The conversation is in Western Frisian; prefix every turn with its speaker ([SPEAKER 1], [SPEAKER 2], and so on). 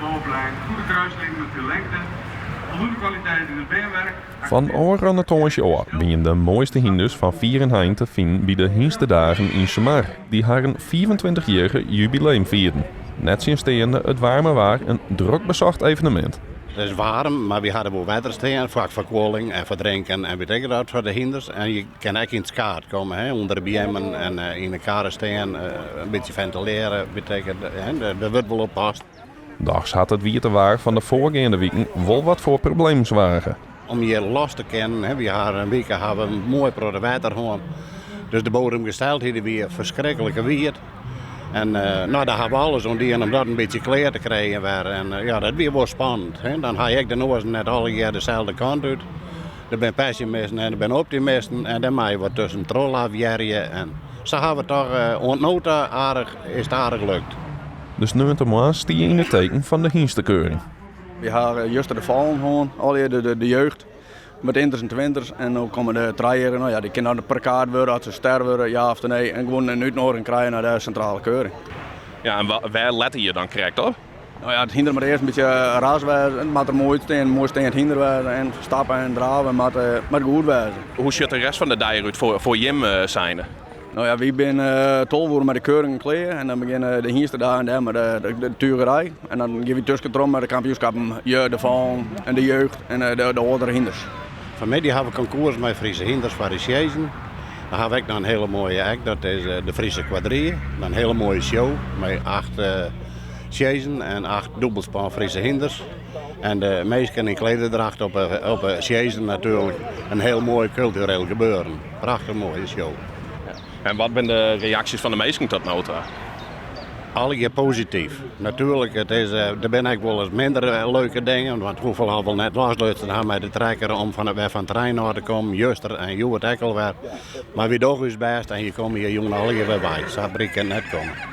[SPEAKER 1] bovenlijn, goede kruislingen met veel lengte, voldoende kwaliteit in het beenwerk.
[SPEAKER 2] Fan ôfrûne tongersdei ôf wiene de moaiste hynders fan fier en hein te finen by de Hynstedagen yn Sumar, dy't harren fiifentweintichjierrige jubileum fierden. Nettsjinsteande it waarme waar in drok besocht evenemint.
[SPEAKER 3] It is waarm, mar wy ha der wol wetter stean, foar ferkuolling en foar drinken en wit ik wat foar de hynders. En je kinne ek yn it skaad komme, hè, ûnder de beammen en yn de karre stean, in bytsje fentilearje, betekent, hè, der wurdt wol op past.
[SPEAKER 2] Dochs hat it wiete waar fan de foargeande wiken wol wat foar problemen soarge.
[SPEAKER 3] Om hjir los te kinnen, hè, wy ha in wike ha we in moai protte wetter hân, dus de bodemgesteldheid wie ferskriklik wiet. En no, dêr ha we alles oan dien om dat in bytsje klear te krijen wer. En ja, dat wie wol spannend. Hè. Dan ha je ek de noazen net allegear deselde kant út. Der binne pessimisten en der binne optimisten en dêr mei je wat tuskentroch lavearje. En sa ha we toch oant no ta aardich, is it aardich lukt.
[SPEAKER 2] De sneontemoarn stie yn it teken fan de hynstekeuring.
[SPEAKER 4] Wy ha juster de foalen hân, allegear de jeugd. Met inters en twinters en no komme de trijejierrigen, no ja, dy kinne dan perkaard wurde as se ster wurde, ja of nee, en gewoan in útnoadiging krije nei de sintrale keuring.
[SPEAKER 2] Ja, en wêr lette je dan krekt op?
[SPEAKER 4] No ja, it hynder moat earst in bytsje ras wêze, it moat der moai útstean, moai steand hynder wêze en stappen en drave moat, moat goed wêze.
[SPEAKER 2] Hoe sjocht de rest fan de dei derút foar jim zijnde?
[SPEAKER 4] No ja, wy binne 12 oere mei de keuringen klear en dan begjinne de hynstedagen dêr mei de tugerij. En dan gean wy tuskentroch mei de kampioenskappen, de foalen en de jeugd en de âldere hynders.
[SPEAKER 3] Fanmiddei ha we konkoers mei Friese hynders foar de sjezen. Dan ha we ek noch in hiele moaie ek, dat is de Friese Quadrille. In hiele moaie show mei 8 sjezen en 8 dûbelspan Friese hynders. En de minsken yn klederdracht op de sjezen natuerlik. In hiel moai kultureel gebeuren. Prachtich moaie show.
[SPEAKER 2] En wat binne de reaksjes fan de minsken tot no ta?
[SPEAKER 3] Allegear posityf. Natuerlik, it is, der binne ek wolris minder leuke dingen, want hoefolle ha wol net loslutsen ha mei de trekker om fan, wer fan it terrein ôf te kommen, juster en hjoed ek alwer. Mar wy dogge ús bêst en je komme hjir jûn allegear wer wei. Sa bryk kin it net komme.